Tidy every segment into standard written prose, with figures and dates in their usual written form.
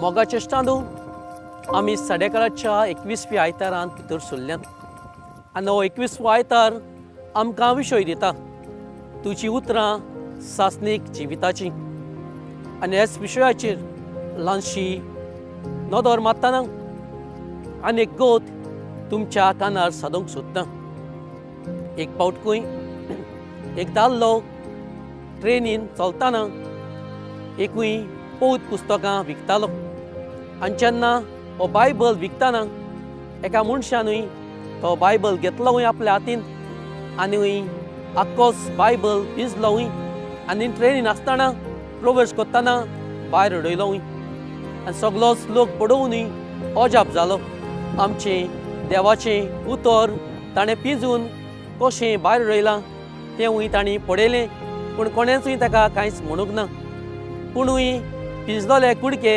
मोगाचे इश्टांनो, आमी सडेकाराच्या 21व्या आयतारांत भितर सरल्यात आनी हो 21वो आयतार आमकां विशय दिता, तुजी उतरां सासणीक जिविताची. आनी ह्याच विशयाचेर ल्हानशी नदर मारतना आनी एक गोत तुमच्या कानार सादोवंक सोदता. एक फावट खंय एक दादलो ट्रेनीन चलतना एकूय पौत पुस्तकां विकतालो आनी जेन्ना हो बायबल विकतना एका मनशानूय तो बायबल घेतलोय आपल्या हातीन आनी आक्कोच बायबल पिंजलोय आनी ट्रेनीन आसतना प्रवेश करतना भायर उडयलोय आनी सगलोच लोक पडोवनूय अजाप जालो. आमचें देवाचें उतर ताणें पिंजून कशें भायर उडयलां तेंवूय तांणी पळयलें, पूण कोणेंचूय ताका कांयच म्हणूंक ना. पुणूय पिंजलोले कुडके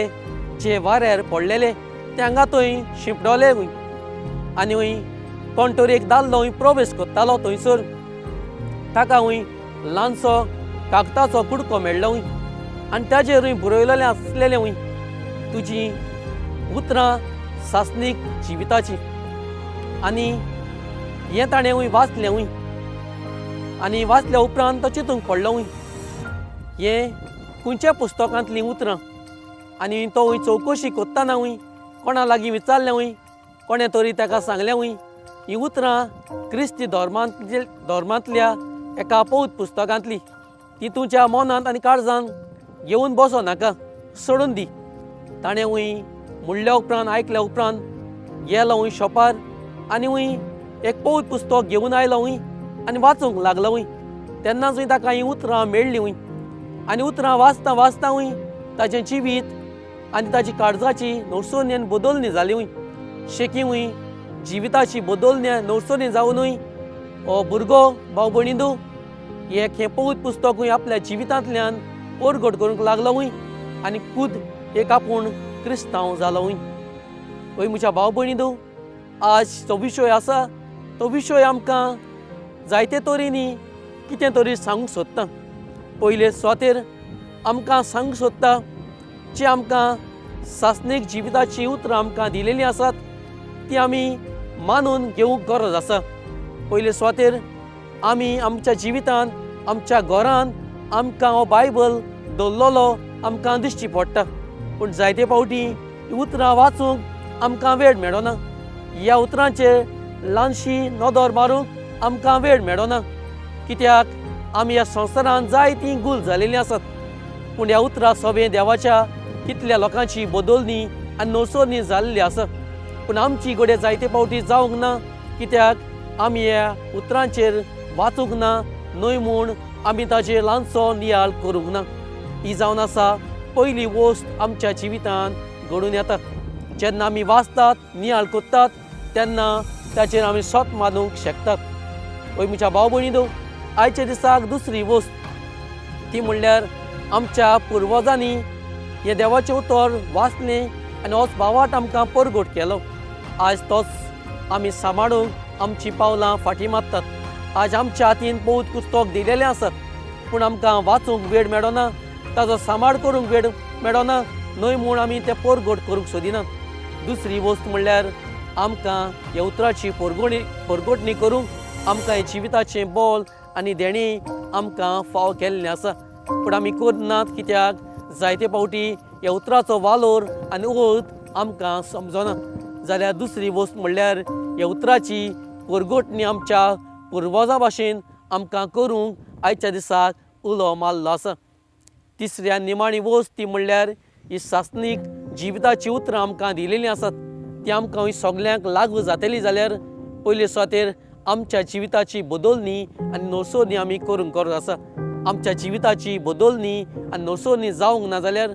जे वाऱ्यार पडलेले ते हांगा थंय शिंपडलेय आनी कोण तरी एक दादलो प्रवेश करतालो थंयसर, ताकाय ल्हानसो कागदाचो कुडको मेळ्ळो आनी ताजेरूय बरयलेलें आसलेलें, तुजी उतरां सासणीक जिविताची. आनी हें ताणेंय वाचलेंय आनी वाचल्या उपरांत तो चिंतूंक पडलोय, हें खंयच्या पुस्तकांतलीं उतरां. आनी तो चवकशी करतनाय कोणा लागीं विचारलेंय, कोणें तरी ताका सांगलेंय हीं उतरां क्रिस्ती धर्मांतल्या एका पौत पुस्तकांतली, ती तुमच्या मनांत आनी काळजान घेवन बसो नाका, सोडून दी. ताणेंय म्हणल्या उपरांत आयकल्या उपरांत गेलो शॉपार आनी एक पौत पुस्तक घेवन आयलो आनी वाचूंक लागलो. तेन्नाच ताका हीं उतरां मेळ्ळीं आनी उतरां वाचता वाचता ताचें जिवीत आनी ताची काळजाची नवसोनी आनी बदलणी जाली. शेकीवूय जिविताची बदलणी नवसोनी जावनूय हो भुरगो भाव भयणींनो एक हें पौत पुस्तकूय आपल्या जिवितांतल्यान परगट करूंक लागलोय आनी खुद एक आपूण क्रिस्तांव जालोय. हय म्हज्या भाव भयणींनो, आज जो विशय आसा तो विशय आमकां जायते तरेनी कितें तरी सांगूंक सोदता. पयले सुवातेर आमकां सांगूंक सोदता जी आमकां सासणीक जिविताचीं उतरां आमकां दिलेलीं आसात ती आमी मानून घेवंक गरज आसा. पयले सुवातेर आमी आमच्या जिवितांत आमच्या घरांत आमकां हो बायबल दवरलेलो आमकां दिश्टी पडटा, पूण जायते फावटी उतरां वाचूंक आमकां वेळ मेळना. ह्या उतरांचेर ल्हानशी नदर मारूंक आमकां वेळ मेळना, कित्याक आमी ह्या संवसारांत जायतीं गुल जालेलीं आसात. पूण ह्या उतरां सोबें देवाच्या कितल्या लोकांची बदलणी आनी नवसरणी जाल्ली आसा, पूण आमची घडये जायते फावटी जावंक ना, कित्याक आमी ह्या उतरांचेर वाचूंक ना, न्हय म्हूण आमी ताचेर ल्हानसो नियाळ करूंक ना. ही जावन आसा पयली वस्त आमच्या जिवितांत घडून येता. जेन्ना आमी वाचतात नियाळ करतात तेन्ना ताचेर आमी सत मानूंक शकतात. हय म्हज्या भाव भयणींनो, आयच्या दिसाक दुसरी वस्त ती म्हणल्यार आमच्या पुर्वजांनी हें देवाचें उतर वाचलें आनी होच भावार्थ आमकां परगट केलो. आज तोच आमी सांबाळूंक आमचीं पावलां फाटीं मारतात. आज आमच्या हातीन पौत पुस्तक दिलेलें आसा, पूण आमकां वाचूंक वेळ मेळना, ताजो सांबाळ करूंक वेळ मेळना, न्हय म्हूण आमी तें परगट करूंक सोदिनात. दुसरी वस्त म्हणल्यार आमकां ह्या उतराची परगटणी करूंक आमकां हें जिविताचें बोल आनी देणें आमकां फाव केल्लें आसा, पूण आमी करनात, कित्याक जायते फावटी ह्या उतराचो वालोर आनी अर्थ आमकां समजना. जाल्यार दुसरी वस्त म्हणल्यार ह्या उतराची परगटणी आमच्या पुर्वजां भाशेन आमकां करूंक आयच्या दिसाक उलो मारलो आसा. तिसरी आनी निमाणी वस्त ती म्हणल्यार ही सासणीक जिविताचीं उतरां आमकां दिलेलीं आसात ती आमकां सगल्यांक लागू जातली जाल्यार पयले सुवातेर आमच्या जिविताची बदलणी आनी नवसरणी आमी करूंक गरज आसा. आमच्या जिविताची बदलणी आनी नवसरणी जावंक ना जाल्यार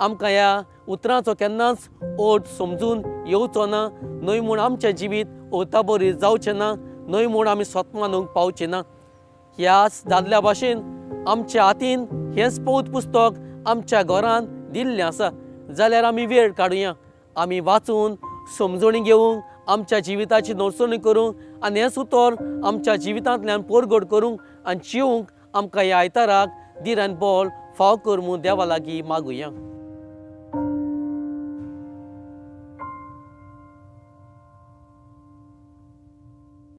आमकां ह्या उतरांचो केन्नाच अर्थ समजून येवचो ना, न्हय म्हूण आमचें जिवीत अर्थाबरी जावचें ना, न्हय म्हूण आमी स्वत मानूंक पावचें ना. ह्याच दादल्या भाशेन आमच्या हातीन हेंच पौत पुस्तक आमच्या घरांत दिल्लें आसा जाल्यार आमी वेळ काडुया, आमी वाचून समजणी घेवंक, आमच्या जिविताची नवसरणी करूंक आनी हेंच उतर आमच्या जिवितांतल्यान परगट करूंक आनी जिवंक आमकां ह्या आयताराक धीर आनी बळ फाव कर म्हूण देवा लागीं मागुया.